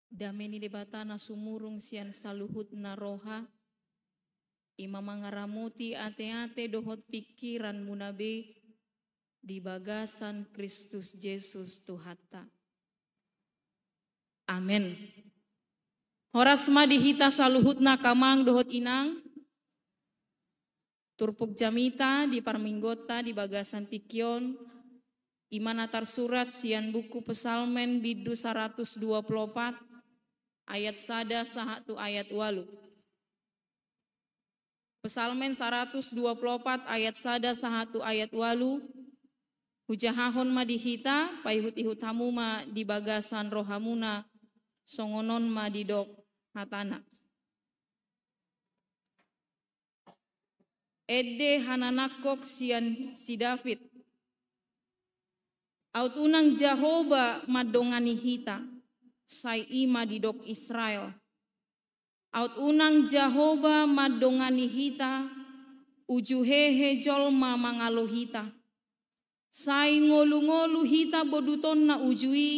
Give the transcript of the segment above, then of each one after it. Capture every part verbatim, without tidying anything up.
Dame ni Debata na sumurung sian saluhutna roha, i ma mangaramoti ateate dohot pingkiranmuna be di bagasan Kristus Jesus Tuhanta. Amen. Horas ma di hita saluhutna angka amang dohot inang. Turpuk jamita di parmingguonta di bagasan tingki on, i ma na tarsurat sian buku Psalmen bindu saratus dua pulu opat ayat sada sahat tu ayat ualu. Psalmen saratus dua pulu opat ayat sada sahat tu ayat ualu, hujahahon ma di hita, paihut-ihut hamu ma di bagasan rohamuna, songon on ma didok hatana. Ende hananangkok sian si David. Aut unang Jahowa mandongani hita, sai i ma didok Israel. Aut unang Jahowa mandongani hita, uju hehe jolma mangalo hita. Sai ngolu-ngolu hita bodutonna uju i,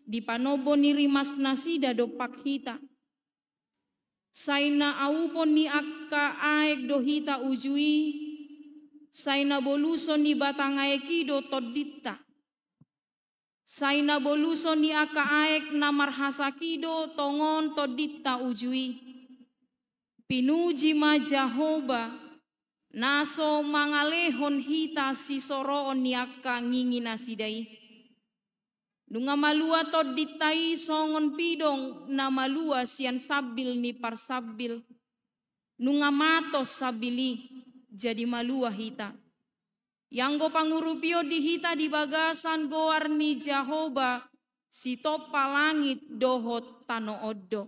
di panombo ni rimasnasida dompak hita. Sai na aupon ni angka aek do hita uju i, sai na boluson ni batang aek i do tondinta. Sai na boluson ni angka aek na marhasak i do tongon tondinta uju i. Pinuji ma Jahowa, na so mangalehon hita sisoroon ni angka nginginasida i. Nunga malua tondinta i songon pidong na malua sian sambil ni parsambil. Nunga matos sambil i, jadi malua hita. Ianggo pangurupion di hita di bagasan goar ni Jahowa, sitompa langit dohot tano on do.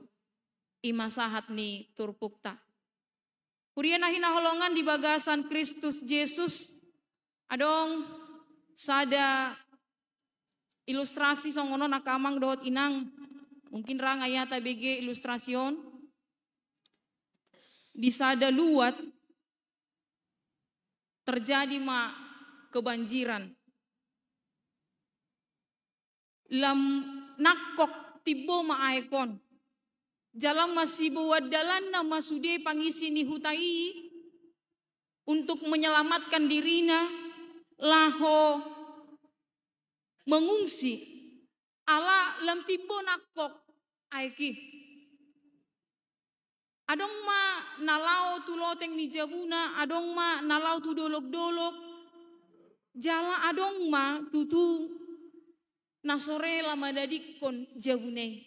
I ma sahat ni turpukta. Huria na hinaholongan di bagasan Kristus Jesus, adong sada ilustrasi songon on angka amang dohot inang, mungkin ra nga ia tabege ilustrasi on. Di sada luat terjadi ma kebanjiran. Lam nangkok timbo ma aek on. Jala masiboan dalanna ma sude pangisi ni huta i untuk menyelamatkan dirina laho mengungsi ala lam timbo nangkok aek i. Adong ma na laho tu loteng ni jabuna, adong ma na laho tu dolok-dolok, jala adong ma tutu na so rela madadingkon jabuna i.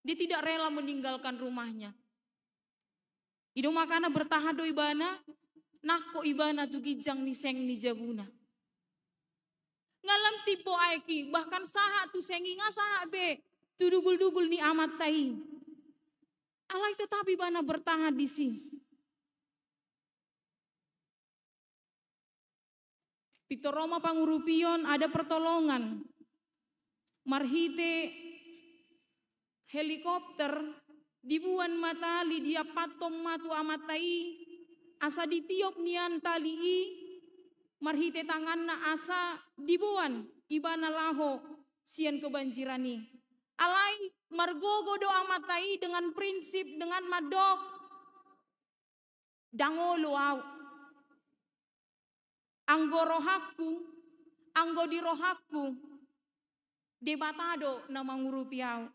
Dia tidak rela meninggalkan rumahnya. I do makana bertahan do ibana, nangkok ibana tu ginjang ni seng ni jabuna. Nga lam timbo aek i, bahkan sahat tu seng i nga sahat be tu dugul-dugul ni amanta i. Alai tetap ibana bertahan disi. Pintor ro ma pangurupion, ada pertolongan. Marhite helikopter diboan ma tali, diampathon ma tu amanta i, asa ditiop nian tali i marhite tanganna asa diboan ibana laho sian kebanjiran i. Alai margogo do amanta i dengan prinsip, dengan mandok, ndang olo au. Anggo rohangku, anggo di rohangku, Debata do na mangurupi au.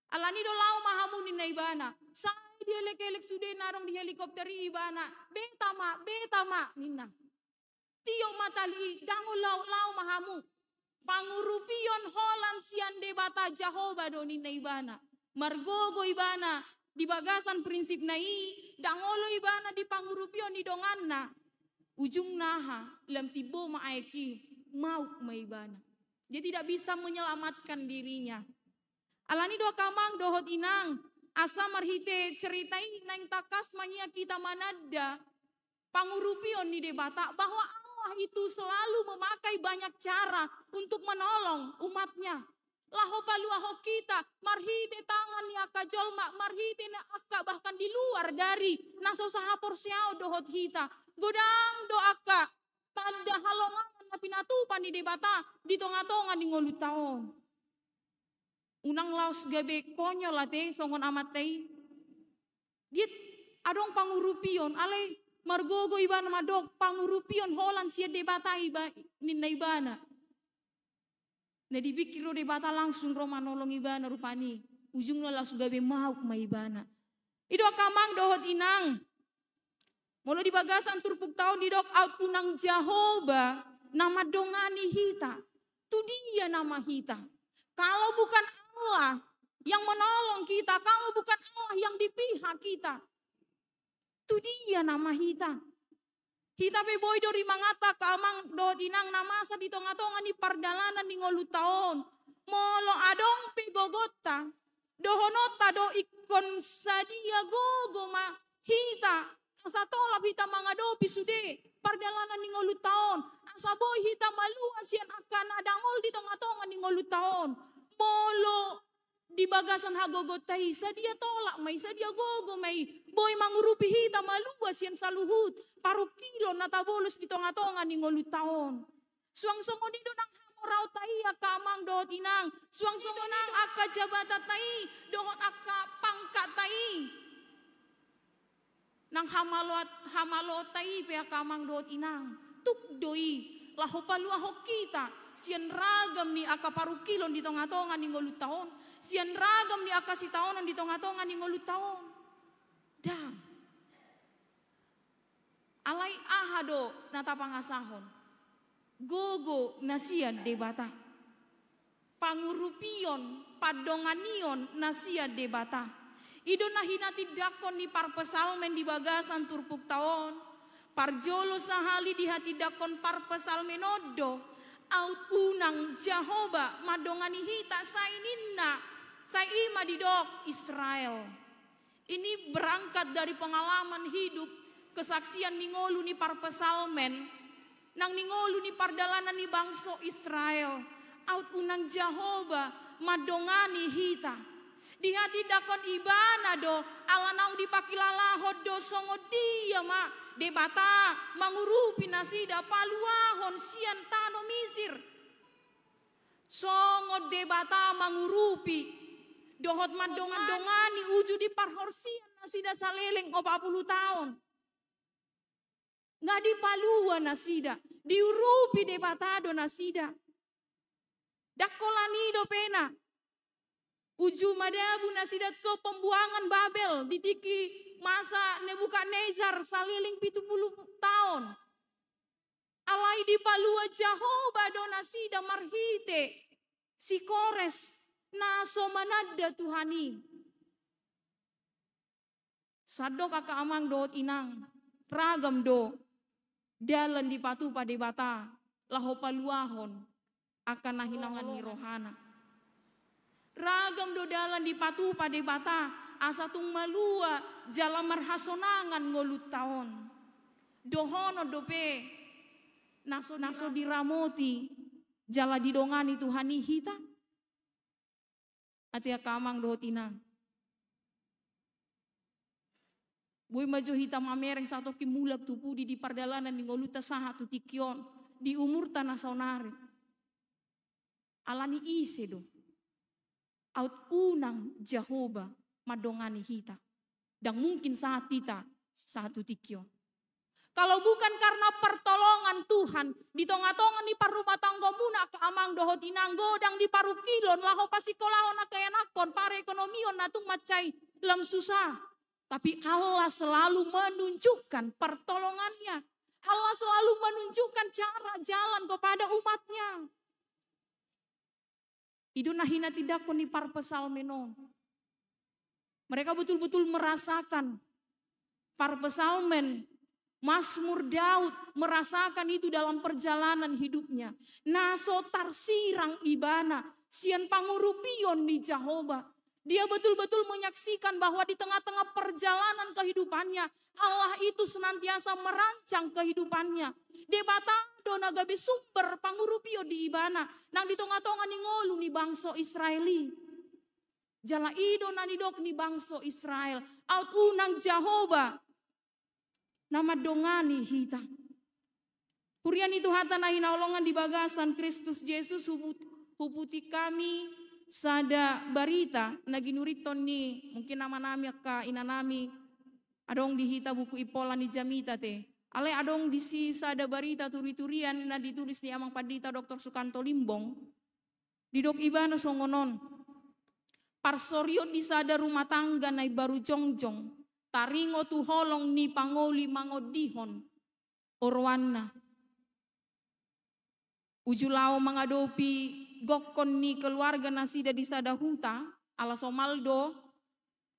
Alani do, lao ma hamu, ninna ibana. Sai dielek-elek sude na adong di helikopter i ibana. Beta ma, beta ma, ninna. Tiop ma tali i, ndang olo au, lao ma hamu. Pangurupion holan sian Debata Jahowa do, ninna ibana. Margogo ibana di bagasan prinsipna i, ndang olo ibana di pangurupion ni donganna. Ujungna aha? Lam timbo ma aek i, mauk ma ibana. Dia tidak bisa menyelamatkan dirinya. Alani do, angka amang dohot inang, asa marhite cerita i naeng tangkas ma nian hita mananda pangurupion ni Debata, bahwa Allah itu selalu memakai banyak cara untuk menolong umatnya. Laho paluahon hita, marhite tangan ni angka jolma, marhite na angka bahkan di luar dari na so sahaporseaon dohot hita. Godang do angka tanda halongangan na pinatupa ni Debata di tonga-tonga ni ngolunta on. Ndang laos gabe konyol ate songon amanta i. Dia adong pangurupion, alai margogo ibana mandok pangurupion holan sian Debata iba, ninna ibana. Na dipikir do Debata langsung ro manolong ibana rupani. Ujungna laos gabe mauk ma ibana. I do angka amang dohot inang. Molo di bagasan turpukta on didok aut unang Jahowa na mandongani hita. Tu dia nama hita? Kalau bukan Allah yang menolong kita, kalau bukan Allah yang di pihak kita, tu dia nama hita? Hita pe boi do rimanganta angka amang dohot inang na masa di tonga-tonga ni pardalanan ni ngolunta on. Molo adong pe gogonta, dohononta do ingkon sadia gogo ma hita, asa tolap hita mangadopi sude pardalanan ni ngolunta on, asa boi hita malua sian angka na dangol di tonga-tonga ni ngolunta on. Molo di bagasan hagogonta i, sadia tolap ma i, sadia gogo ma i, boi mangurupi hita malua sian saluhut parungkilon na tabolos di tonga-tonga ni ngolunta on. Suang songon i do nang hamoraonta i angka amang dohot inang, suang songon i nang angka jabatanta i dohot angka pangkatta i. Nang hamaloat-, hamaloonta i pe angka amang dohot inang, tuk do i laho paluahon hita sian ragam ni angka parungkilon di tonga-tonga ni ngolunta on, sian ragam ni angka sitaonon di tonga-tonga ni ngolunta on. Ndang. Alai aha do na tapangasahon? Gogo na sian Debata. Pangurupion, pandonganion na sian Debata. I do na hinatindangkon ni parpsalmen di bagasan turpukta on. Parjolo sahali dihatindangkon parpsalmen on do, aut unang Jahowa mandongani hita, sai ninna, sai i ma didok Israel. Ini berangkat dari pengalaman hidup, kesaksian ni ngolu ni parpsalmen, nang ni ngolu ni pardalanan ni bangso Israel, aut unang Jahowa mandongani hita. Dihatindangkon ibana do, ala naung dipakilalahon do songon dia ma Debata mangurupi nasida paluahon sian tano Misir. Songon Debata mangurupi dohot mandongani uju di parhorsian nasida saleleng opat pulu taon. Nga dipalua nasida, diurupi Debata do nasida. Ndang holan i dope na uju madabu nasida tu pembuangan Babel di tingki masa Nebukadnezar saleleng pitu pulu taon. Alai dipalua Jahowa do nasida marhite si Kores na so mananda Tuhan i. Sandok angka amang dohot inang, ragam do dalan dipatupa Debata laho paluahon angka na hinaholongan ni rohana. Ragam do dalan dipatupa Debata asa tung malua jala marhasonangan ngolunta on. Dohonon dope na so, na so diramoti jala didongani Tuhan i hita? Ate angka amang dohot inang. Boi ma jo hita mamereng satongkin mulak tu pudi di pardalanan ni ngolunta sahat tu tingki on, di umurta na saonari. Alani ise do aut unang Jahowa mandongani hita? Ndang mungkin sahat hita sahat tu tingki on. Kalau bukan karena pertolongan Tuhan di tonga-tonga ni parrumatanggaonmuna angka amang dohot inang, godang di parungkilon laho pasikolahon angka ianakhon, parekonomion na tung mansai lam susah. Tapi Allah selalu menunjukkan pertolongannya. Allah selalu menunjukkan cara jalan kepada umatnya. I do na hinatindangkon ni parpsalmen on. Mereka betul-betul merasakan, parpsalmen, Mazmur Daud merasakan itu dalam perjalanan hidupnya. Na so tarsirang ibana sian pangurupion ni Jahowa. Dia betul-betul menyaksikan bahwa di tengah-tengah perjalanan kehidupannya, Allah itu senantiasa merancang kehidupannya. Debata do na gabe sumber pangurupion di ibana nang di tonga-tonga ni ngolu ni bangso Israel i. Jala i do na nidok ni bangso Israel, aut unang Jahowa na mandongani hita. Huria ni Tuhanta na hinaholongan di bagasan Kristus Jesus, huput-, huputik hami sada barita na ginurithon ni mungkin amanami angka inanami, adong di hita buku Impola ni Jamita te. Alai adong disi sada barita turiturian na ditulis ni Amang Pandita Doktor Sukanto Limbong. Didok ibana songon on. Parsorion di sada rumah tangga na imbaru jongjong, taringot tu holong ni pangoli mangondihon oroanna. Uju laho mangadopi gokkon ni keluarga nasida di sada huta, ala somal do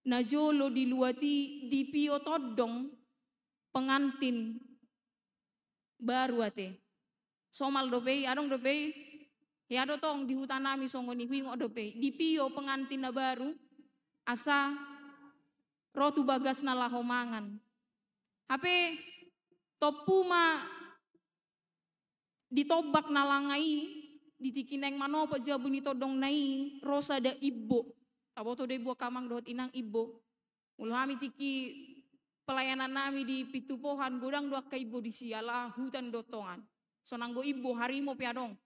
najolo di luat i dipio tondong pengantin baru ate. Somal dope i, adong dope i. Ia do tong di hutanami songon i, huingot dope i. Dipio pengantin na baru, asa ro tu bagasna laho mangan. Hape tompu ma di tombak na langa i, di tingki naeng manopot jabu ni tondongna i, ro sada imbo. Taboto do imbo angka amang dohot inang, imbo. Molo hami tingki pelayanan nami di Pintu Pohan, godang do angka imbo disi, ala hutan do tongan. So nanggo imbo, harimo pe adong.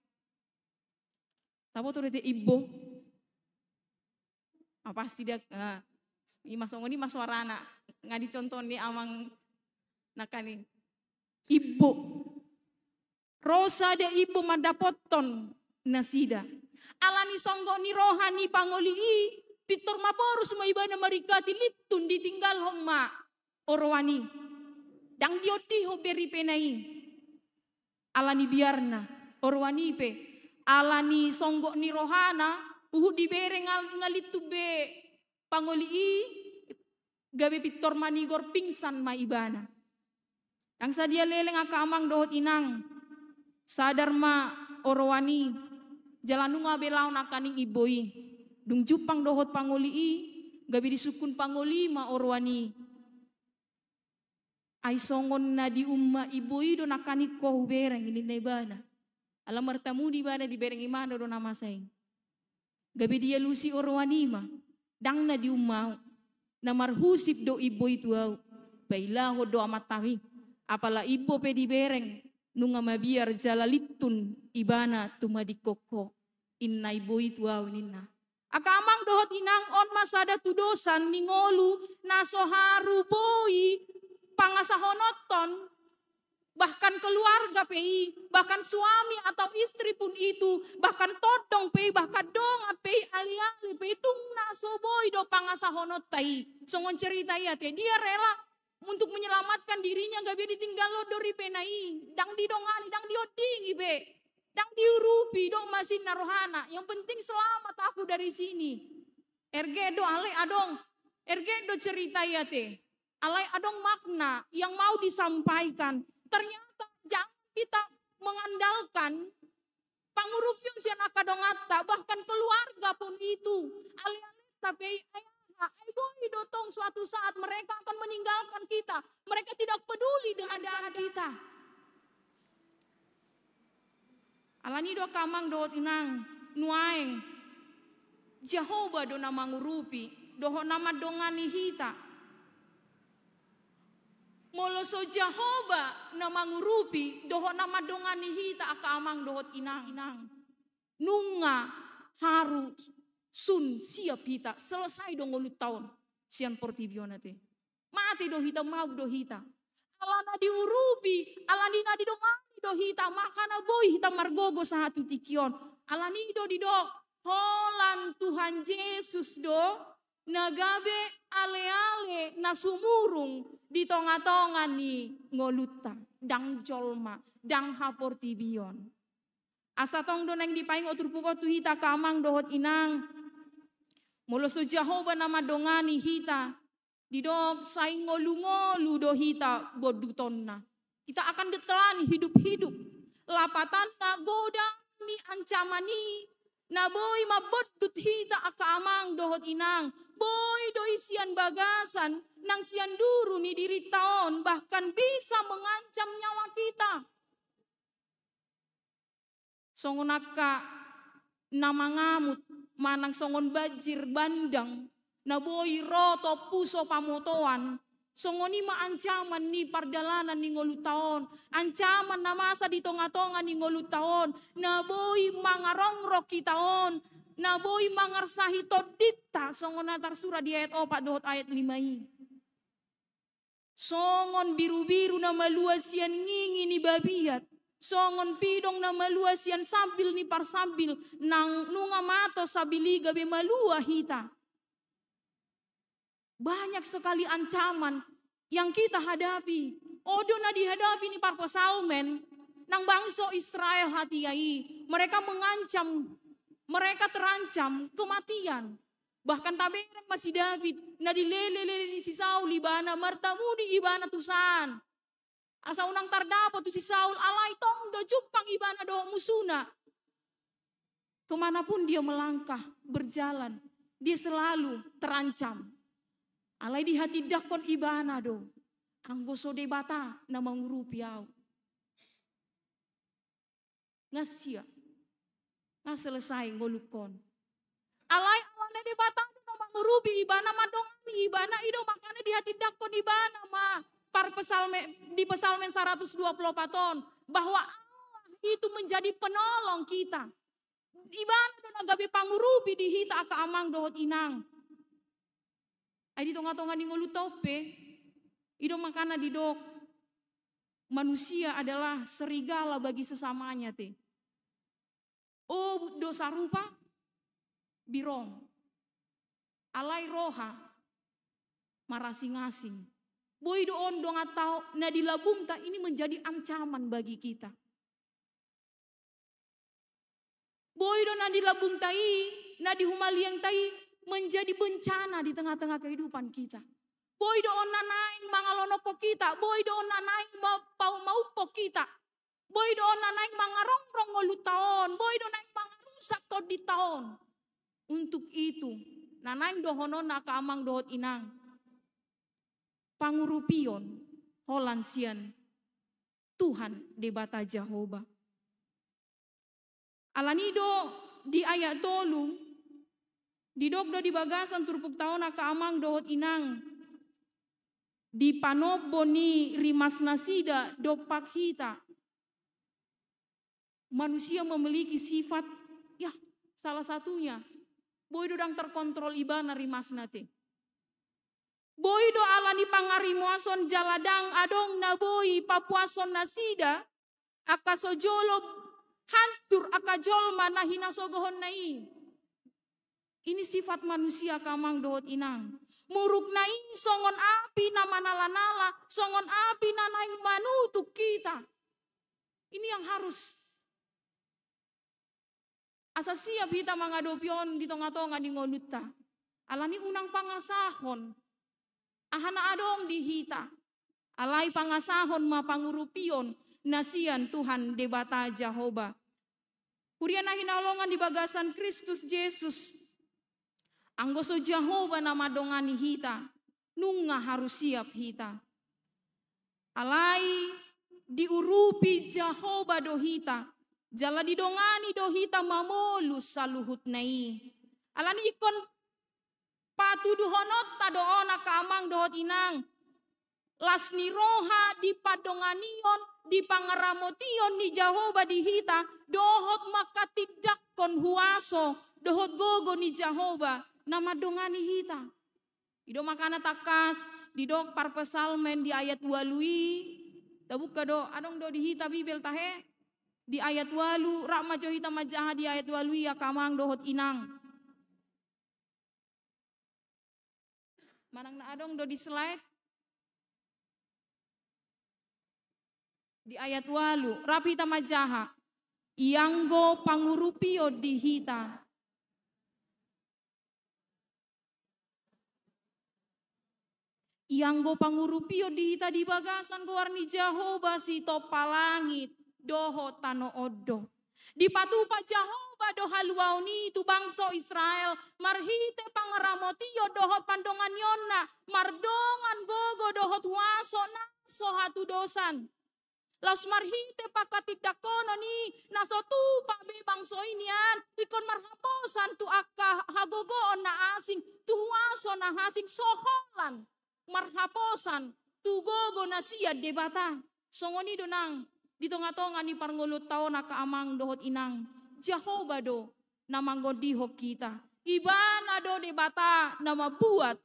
Taboto do ate imbo. Ah, pasti dia, ah, ima songon i ma suarana, nga dicontoh ni amang nangkin i. Imbo. Ro sada imbo mandapothon nasida. Ala ni songgop ni roha ni pangoli i, pintor maporus ma ibana maringkati lintun, ditinggalhon ma oroan i. Ndang diondihon be ripena i. Ala ni biarna oroan i pe, ala ni songgop ni rohana, huhut dibereng nga lintun be pangoli i, gabe pintor manigor, pingsan ma ibana. Ndang sadia leleng angka amang dohot inang, sadar ma oroan i, jala nunga be laho nangkin imbo i. Dung jumpang dohot pangoli i, gabe disungkun pangoli i ma oroan i. Ai songon na diumma imbo i do nangkin ho hubereng, ninna ibana. Ala martamuni ibana, dibereng ibana do na masa i. Gabe dialusi oroan i ma, ndang na diumma au. Na marhusip do imbo i tu au. Pailahon do amantami. Apala imbo pe dibereng, nunga mabiar jala lintun ibana tu madingkon ho. Inna imbo i tu au, ninna. Angka amang dohot inang, on ma sada tudosan ni ngolu na so haru boi pangasahononhon, bahkan keluarga pe i, bahkan suami atau istri pun itu, bahkan tondong pe i, bahkan dongan pe i, aleale pe i, tung na so boi do pangasahononta i. Songon cerita i ate, dia rela untuk menyelamatkan dirinya, gabe ditinggalhon do ripena i, ndang didongani, ndang diondingi be, ndang diurupi, dok ma sinna rohana, yang penting selamat aku dari sini. Erge do, alai adong, erge do cerita i ate, alai adong makna yang mau disampaikan. Ternyata jangan kita mengandalkan pangurupion sian angka donganta, bahkan keluarga pun itu, alealenta pe i, ai aha, ai boi do tong suatu saat mereka akan meninggalkan kita, mereka tidak peduli dengan keadaan kita. Alani do angka amang dohot inang, nuaeng Jahowa do na mangurupi dohot na mandongani hita. Molo so Jahowa na mangurupi dohot na mandongani hita, angka amang dohot inang, inang, nunga haru sun siap hita, selesai do ngolunta on sian portibi on ate. Mate do hita, maut do hita. Ala na diurupi, ala ni na didongani do hita, makana boi hita margogo sahat tu tingki on. Alani do didok, holan Tuhan Jesus do na gabe aleale na sumurung di tongatonga ni ngolunta, ndang jolma, ndang haportibion. Asa tong do naeng dipaingot turpuk on tu hita, angka amang dohot inang. Molo so Jahowa na mandongani hita, didok sai ngolungolu do hita bondutonna. Kita akan ditelan hidup-hidup. Lapatanna, godang ni ancaman i na boi mambondut hita, angka amang dohot inang. Boi do i sian bagasan nang sian duru ni dirinta on, bahkan bisa mengancam nyawa kita. Songon angka na mangamut manang songon banjir bandang na boi ro tompu so pamotoan. Songon i ma ancaman ni pardalanan ni ngolunta on, ancaman na masa di tongatonga ni ngolunta on, na boi mangarongrong hita on, na boi mangarsahi tondinta, songon na tarsurat di ayat opat dohot ayat lima i. Songon birubiru na malua sian ngingi ni babiat, songon pidong na malua sian sambil ni parsambil, nang nunga mato sabiliga be malua hita. Banyak sekali ancaman yang kita hadapi. On do na dihadapi ni parpsalmen nang bangso Israel hatiha i. Mereka mengancam, mereka terancam kematian. Bahkan tabereng ma si David, na dilelelele ni si Saul ibana, martamuni ibana tu san. Asa unang tardapot tu si Saul, alai tong do jumpang ibana dohot musuna. Kemanapun dia melangkah, berjalan, dia selalu terancam. Alai dihatindangkon ibana do, anggo so Debata na mangurupi au, nga siap, nga selesai ngolungkon. Alai alana Debata do na mangurupi ibana, mandongani ibana, i do makana dihatindangkon ibana ma parpsalmen, di Psalmen saratus dua pulu opat on, bahwa Allah itu menjadi penolong kita. Ibana do na gabe pangurupi di hita angka amang dohot inang. Ai di tongatonga ni ngolunta on pe, i do makana didok, manusia adalah serigala bagi sesamanya te. Obut do sarupa, birong. Alai roha marasing-asing. Boi do on donganta na di lambungta ini menjadi ancaman bagi kita. Boi do na di lambungta i, na di humaliangta i, menjadi bencana di tengah-tengah kehidupan kita. Boi do on na naeng mangalonokkon kita, boi do on na naeng ma-, pau-, mauppon kita. Boi do on na naeng mangarongrong ngolunta on, boi do naeng mangarusak tondinta on. Untuk itu, na naeng dohononna angka amang dohot inang, pangurupion holan sian Tuhan Debata Jahowa. Alani do di ayat tolu, didok do di bagasan turpukta on angka amang dohot inang, di panombo ni rimasnasida dompak hita. Manusia memiliki sifat, ya, salah satunya, boi do ndang terkontrol ibana rimasna te. Boi do alani pangarimason jala ndang adong na boi papuashon nasida, angka so jolo hancur angka jolma na hinasogohonna i. Ini sifat manusia angka amang dohot inang. Murukna i songon api na manalanala, songon api na naeng manutung hita. Ini yang harus asa siap hita mangadopi on di tongatonga ni ngolunta. Alani unang pangasahon aha na adong di hita. Alai pangasahon ma pangurupion na sian Tuhan Debata Jahowa. Huria na hinaholongan di bagasan Kristus Jesus. Anggo so Jahowa na mandongani hita, nunga harus siap hita. Alai diurupi Jahowa do hita, jala didongani do hita mamolus saluhutna i. Alani ingkon patuduhononta do on angka amang dohot inang. Las ni roha di pandonganion, di pangaramotion ni Jahowa di hita, dohot mangkatindangkon huaso, dohot gogo ni Jahowa na mandongani hita. I do makana tangkas didok parpsalmen di ayat ualu i, tabuka do, adong do di hita Bibel tahe, di ayat ualu, rap ma jo hita manjaha di ayat ualu i angka amang dohot inang. Manang na adong do di slide? Di ayat ualu, rap hita manjaha. Ianggo pangurupion di hita. Ianggo pangurupion di hita di bagasan goar ni Jahowa sitompa langit dohot tano on do. Dipatupa Jahowa do haluaon i tu bangso Israel, marhite pangaramotion dohot pandonganionna, mardongan gogo dohot huaso na so hatudosan. Laos marhite pangkatindangkonon i na so tupa be bangso i nian, ingkon marhaposan tu angka hagogoon na asing, tu huaso na asing, so holan marhaposan tu gogo na sian Debata. Songon i do nang di tongatonga ni parngoluonta on angka amang dohot inang, Jahowa do na mangondihon hita. Ibana do Debata na mambuat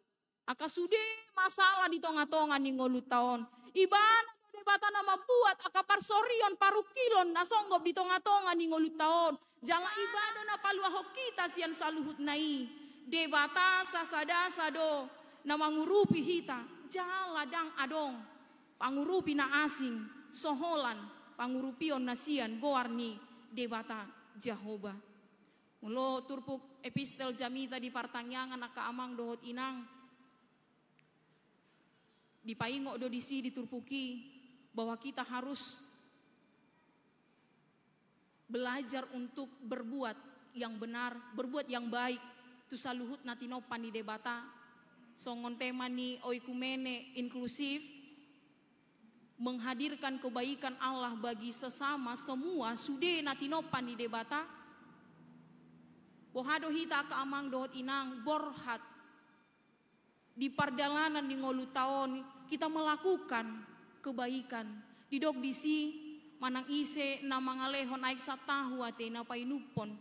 angka sude masalah di tonga-tonga ni ngolunta on. Ibana do Debata na mambuat angka parsorion, parungkilon na songgop di tonga-tonga ni ngolunta on. Jala Ibana do na paluahon hita sian saluhutna i. Debata sasada sa do na mangurupi hita. Jala ndang adong pangurupi na asing so holan pangurupion na sian goar ni Debata Jahowa. Molo turpuk epistel jamita di partangiangan, angka amang dohot inang, dipaingot do disi di turpuk i bahwa kita harus belajar untuk berbuat yang benar, berbuat yang baik tu saluhut na tinompa ni Debata. Songon tema ni oikumene inklusif, menghadirkan kebaikan Allah bagi sesama, semua sude na tinompa ni Debata. Boha do hita angka amang dohot inang, borhat di pardalanan ni ngolunta on kita melakukan kebaikan. Didok disi, manang ise na mangalehon aek satahu ate na painumhon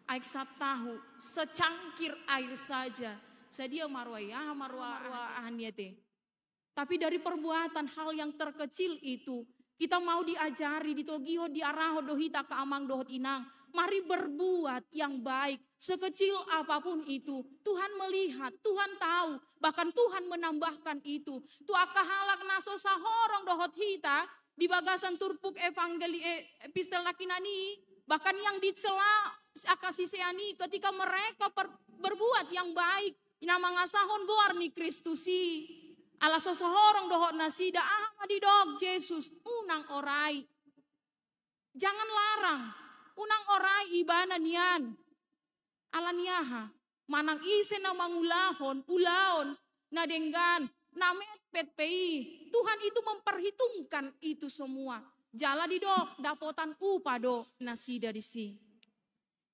aek satahu, secangkir air saja, sadia ma roa i, aha ma roa, aha ni ate. Tapi dari perbuatan hal yang terkecil itu, kita mau diajari, ditogihon, diarahon do hita angka amang dohot inang. Mari berbuat yang baik, sekecil apapun itu. Tuhan melihat, Tuhan tahu, bahkan Tuhan menambahkan itu. Tu angka halak na so sahorong dohot hita, di bagasan turpuk evangeli, eh, epistel nangkinan i, bahkan yang dicela angka sisean i ketika mereka per-, berbuat yang baik, na mangasahon goar ni Kristus i. Ala so sahorong dohot nasida, aha ma didok Jesus, unang orai. Jangan larang, unang orai ibana nian. Ala ni aha? Manang ise na mangulahon ulaon na denggan, na metmet pe i, Tuhan itu memperhitungkan itu semua. Jala didok, dapotan upa do nasida disi.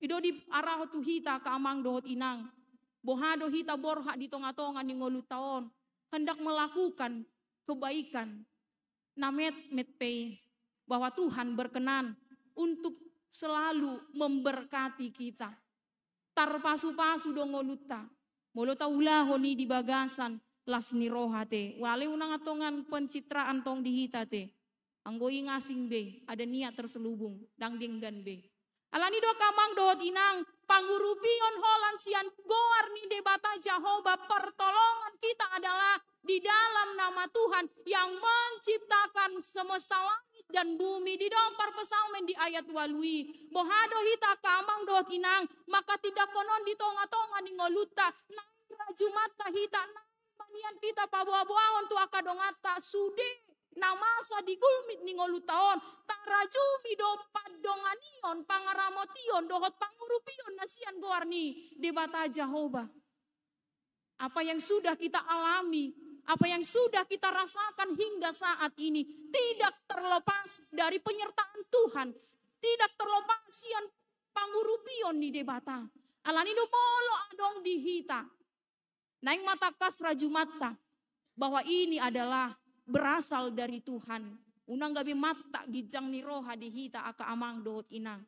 I do diarahon tu hita angka amang dohot inang. Boha do hita borhat di tonga-tonga ni ngolunta on, hendak melakukan kebaikan na metmet pe i, bahwa Tuhan berkenan untuk selalu memberkati kita. Tarpasu-pasu do ngolunta molo taulahon i di bagasan las ni roha ate. Alai unang antongan pencitraan tong di hita ate. Anggo i nga asing be, ada niat terselubung, ndang denggan be. Ala ni do angka amang dohot inang, pangurupion holan sian goar ni Debata Jahowa, pertolongan kita adalah di dalam nama Tuhan yang menciptakan semesta langit dan bumi. Didok parpsalmen di ayat ualu i, boha do hita angka amang dohot inang, manghatindanghon on di tonga-tonga ni ngolunta, naeng rajumanta hita, naeng ma nian hita paboa-boahon tu angka donganta, sude na masa di gulmit ni ngolunta on, tarajumi do pandonganion, pangaramotion dohot pangurupion na sian goar ni Debata Jahowa. Apa yang sudah kita alami, apa yang sudah kita rasakan hingga saat ini, tidak terlepas dari penyertaan Tuhan, tidak terlepas sian pangurupion ni Debata. Ala ni do molo adong di hita naeng ma tangkas rajumanta bahwa ini adalah berasal dari Tuhan. Unang gabe mata ginjang ni roha di hita angka amang dohot inang.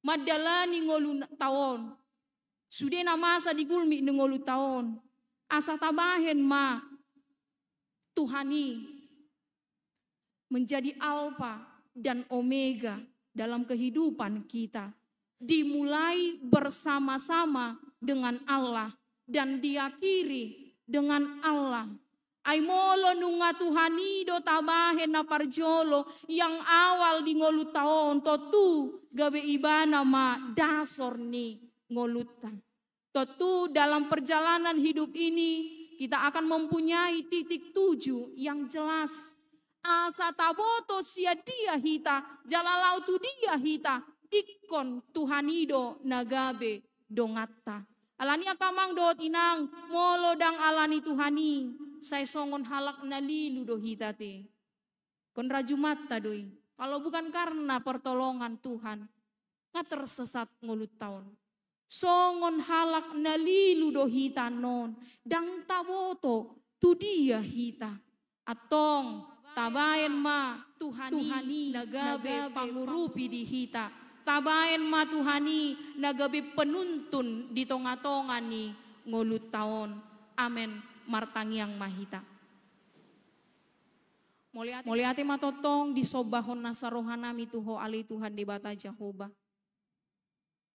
Mandalani ngolunta on, sude na masa di gulmit ni ngolunta on, asa tabahen ma Tuhan i menjadi Alfa dan Omega dalam kehidupan kita. Dimulai bersama-sama dengan Allah dan diakhiri dengan Allah. Ai molo nunga Tuhan i do tabahen na parjolo, yang awal di ngolunta on, tontu gabe ibana ma dasor ni ngolunta. Tontu dalam perjalanan hidup ini kita akan mempunyai titik tuju yang jelas. Asa taboto sian dia hita, jala laho tu dia hita, ingkon Tuhan i do na gabe donganta. Ala ni angka amang dohot inang, molo ndang ala ni Tuhan i, sai songon halak na lilu do hita ate. Ingkon rajumanta do i. Kalau bukan karena pertolongan Tuhan, nga tersesat ngolunta on. Songon halak na lilu do hita annon, ndang taboto tu dia hita. Antong, tabahen ma Tuhan i na gabe pangurupi di hita. Tabaen ma Tuhan i na gabe penuntun di tonga-tonga ni ngolunta on. Amen. Martangiang ma hita. Mauliate ma tongtong disombahon nasa rohanami tu Ho ale Tuhan Debata Jahowa.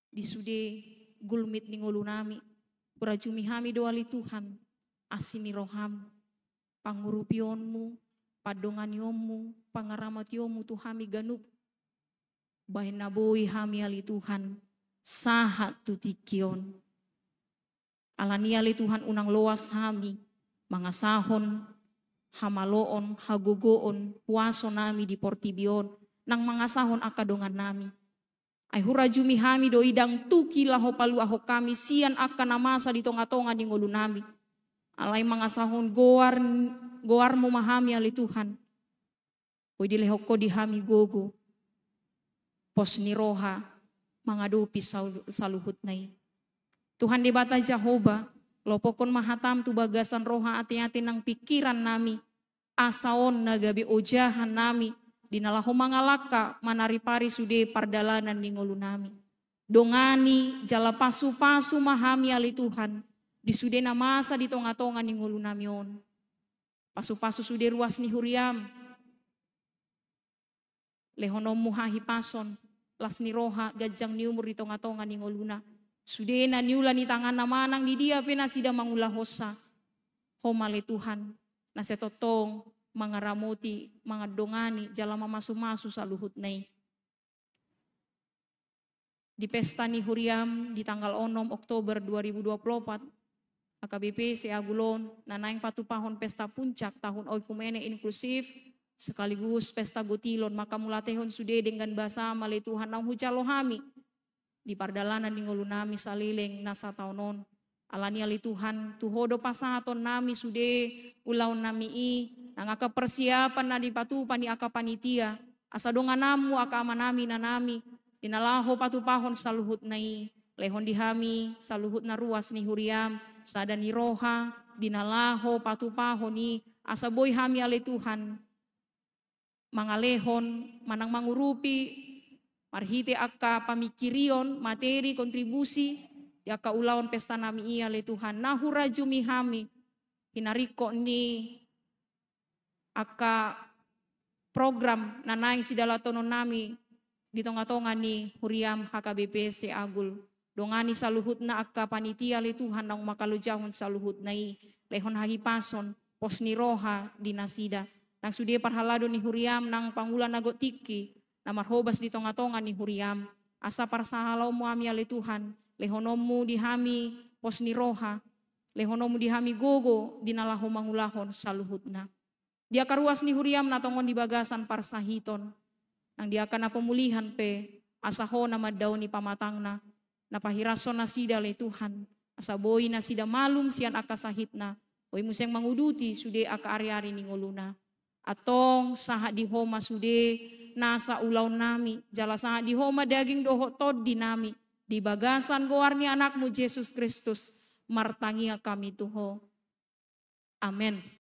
Di sude gulmit ni ngolunami, hurajumi hami do ale Tuhan, asi ni roham, pangurupionmu, pandonganionmu, pangaramotionmu tu hami ganup. Bahen na boi hami ale Tuhan, sahat tu tingki on. Alani ale Tuhan unang loas hami, mangasahon, hamaloon, hagogoon, huasonami di portibi on, nang mangasahon angka dongannami. Ai hurajumi hami do i ndang tuki laho paluahon hami sian angka na masa di tonga-tonga ni ngolunami. Alai mangasahon goar, goarmu ma hami ale Tuhan. Boi dilehon Ho di hami gogo, pos ni roha, mangadopi sau-, saluhutna i. Tuhan Debata Jahowa, lopokkon ma hatam tu bagasan roha ate-ate nang pingkirannami, asa on na gabe ojahannami, di na laho mangalangka manaripari sude pardalanan ni ngolunami. Dongani jala pasu-pasu ma hami ale Tuhan, di sude na masa di tonga-tonga ni ngolunami on. Pasu-pasu sude ruas ni huriam. Lehononmu hahipason, las ni roha, ganjang ni umur di tonga-tonga ni ngoluna. Sude na niula ni tanganna manang di dia pe nasida mangulahonsa. Ho ma ale Tuhan, na sai tongtong mangaramoti, mangandongani, jala mamasu-masu saluhutna i. Di pesta ni huriam di tanggal onom Oktober dua ribu dua puluh empat, H K B P Seagul on, na naeng patupahon pesta puncak tahun oikumene inklusif, sekaligus pesta gotilon, maka mauliatehon sude denggan basam ale Tuhan naung hujalo hami di pardalanan ni ngolunami saleleng na sataon on. Alani ale Tuhan, tu Ho do pasahatonnami sude ulaonnami i, nang angka persiapan na dipatupa ni angka panitia, asa dongananmu angka amanami inanami, di na laho patupahon saluhutna i, lehon di hami saluhutna ruas ni huriam, sada ni roha, di na laho patupahon i, asa boi hami ale Tuhan, mangalehon, manang mangurupi, marhite angka pamingkirion, materi, kontribusi, di angka ulaon pestanami i ale Tuhan, na hurajumi hami, hinaringkot ni angka program na naeng sidalatononnami di tonga-tonga ni huriam H K B P Seagul. Dongani saluhutna angka panitia ale Tuhan naung mangkalojahon saluhutna i, lehon hahipason, pos ni roha di nasida. Nang sude parhalado ni huriam nang pangula na gok tingki, na marhobas di tonga-tonga ni huriam. Asa parsahalaonmu hami ale Tuhan, lehononmu di hami pos ni roha, lehononmu di hami gogo di na laho mangulahon saluhutna. Di angka ruas ni huriam na tongon di bagasan parsahiton, nang di angka na pemulihan pe, asa Ho na mandaoni pamatangna, na pahirashon nasida ale Tuhan, asa boi nasida malum sian angka sahitna, boi muse manguduti sude angka ari-ari ni ngoluna. Antong sahat di Ho ma sude nasa ulaonnami, jala sahat di Ho ma daging dohot tondinami, di bagasan goar ni Anakmu Jesus Kristus, martangiang hami tu Ho. Amen.